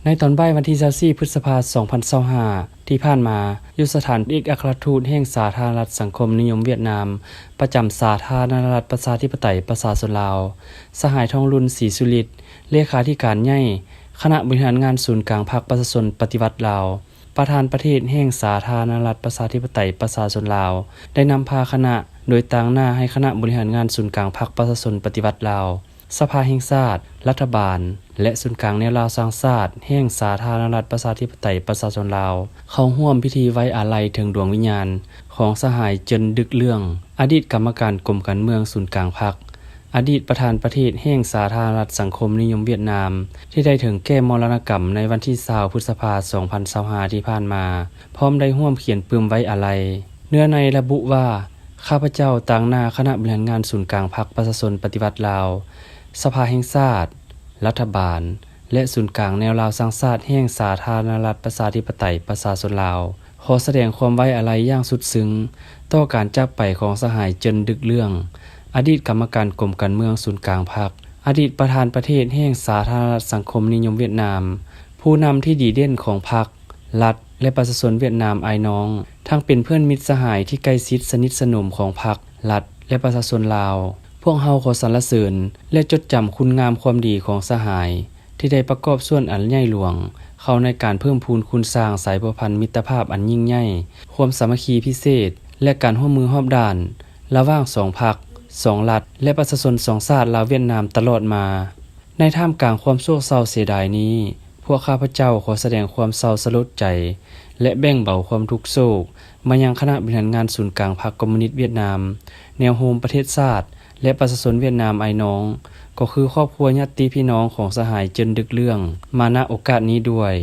ໃນຕອນບ່າຍວັນທີຊາວສີ່ ພຶດສະພາ ສອງພັນຊາວຫ້າ ທີ່ຜ່ານມາ, ຢູ່ສະຖານເອກອັກຄະລັດທູດແຫ່ງສາທາລະນະລັດສັງຄົມນິຍົມຫວຽດນາມ ປະຈຳສາທາລະນະລັດປະຊາທິປະໄຕປະຊາຊົນລາວ, ສະຫາຍ ທອງລຸນ ສີສຸລິດ ເລຂາທິການໃຫຍ່ຄະນະບໍລິຫານງານສູນກາງພັກປະຊາຊົນປະຕິວັດລາວ, ປະທານປະເທດແຫ່ງສາທາລະນະລັດປະຊາທິປະໄຕປະຊາຊົນລາວ ໄດ້ນຳພາຄະນະ ໂດຍຕາງໜ້າໃຫ້ຄະນະບໍລິຫານງານສູນກາງພັກປະຊາຊົນປະຕິວັດລາວ, ສະພາແຫ່ງຊາດ, ລັດຖະບານ ແລະ ສູນກາງແນວລາວສ້າງຊາດແຫ່ງສາທາລະນະລັດປະຊາທິປະໄຕປະຊາຊົນລາວ ເຂົ້າຮ່ວມພິທີໄວ້ອາໄລເຖິງດວງວິນຍານຂອງສະຫາຍ ເຈິນ ດຶກເລື່ອງ ອະດີດກຳມະການກົມການເມືອງສູນກາງພັກ, ອະດີດປະທານປະເທດແຫ່ງສາທາລະນະລັດສັງຄົມນິຍົມຫວຽດນາມ ທີ່ໄດ້ເຖິງແກ່ມໍລະນະກຳໃນວັນທີຊາວ ພຶດສະພາ ສອງພັນຊາວຫ້າ ທີ່ຜ່ານມາ, ພ້ອມໄດ້ຮ່ວມຂຽນປຶ້ມໄວ້ອາໄລ. ເນື້ອໃນລະບຸວ່າ, ຂ້າພະເຈົ້າຕາງໜ້າຄະນະບໍລິຫານງານສູນກາງພັກປະຊາຊົນປະຕິວັດລາວ, ສະພາແຫ່ງຊາດ, ລັດຖະບານ ແລະ ສູນກາງແນວລາວສ້າງຊາດແຫ່ງສາທາລະນະລັດປະຊາທິປະໄຕປະຊາຊົນລາວ ຂໍສະແດງຄວາມໄວ້ອາໄລຢ່າງສຸດຊຶ້ງຕໍ່ການຈາກໄປຂອງສະຫາຍ ເຈິນ ດຶກເລື່ອງ ອະດີດກຳມະການກົມການເມືອງສູນກາງພັກ, ອະດີດປະທານປະເທດແຫ່ງສາທາລະນະລັດສັງຄົມນິຍົມຫວຽດນາມ, ຜູ້ນຳທີ່ດີເດັ່ນຂອງພັກ, ລັດ ແລະ ປະຊາຊົນຫວຽດນາມອ້າຍນ້ອງ, ທັງເປັນເພື່ອນມິດສະຫາຍທີ່ໃກ້ຊິດສະໜິດສະໜົມຂອງພັກ, ລັດ ແລະ ປະຊາຊົນລາວ. ພວກເຮົາຂໍສັນລະເສີນ ແລະ ຈົດຈຳຄຸນງາມຄວາມດີຂອງສະຫາຍ ທີ່ໄດ້ປະກອບສ່ວນອັນໃຫຍ່ຫຼວງເຂົ້າໃນການເພີ່ມພູນຄູນສ້າງສາຍພົວພັນມິດຕະພາບອັນຍິ່ງໃຫຍ່, ຄວາມສາມັກຄີພິເສດ ແລະ ການຮ່ວມມືຮອບດ້ານລະຫວ່າງສອງພັກ, ສອງລັດ ແລະ ປະຊາຊົນສອງຊາດລາວຫວຽດນາມຕະຫຼອດມາ. ໃນທ່າມກາງຄວາມໂສກເສົ້າເສຍດາຍນີ້, ພວກຂ້າພະເຈົ້າຂໍສະແດງຄວາມເສົ້າສະຫຼົດໃຈ ແລະ ແບ່ງເບົາຄວາມທຸກໂສກມາຍັງຄະນະບໍລິຫານງານສູນກາງພັກຄອມມູນິດຫວຽດນາມ, ແນວໂຮມປະເທດຊາດ ແລະ ປະຊາຊົນຫວຽດນາມອ້າຍນ້ອງ, ກໍຄືຄອບຄົວຍາດຕິພີ່ນ້ອງຂອງສະຫາຍ ເຈິນ ດຶກເລື່ອງ ມາ ນະໂອກາດນີ້ດ້ວຍ.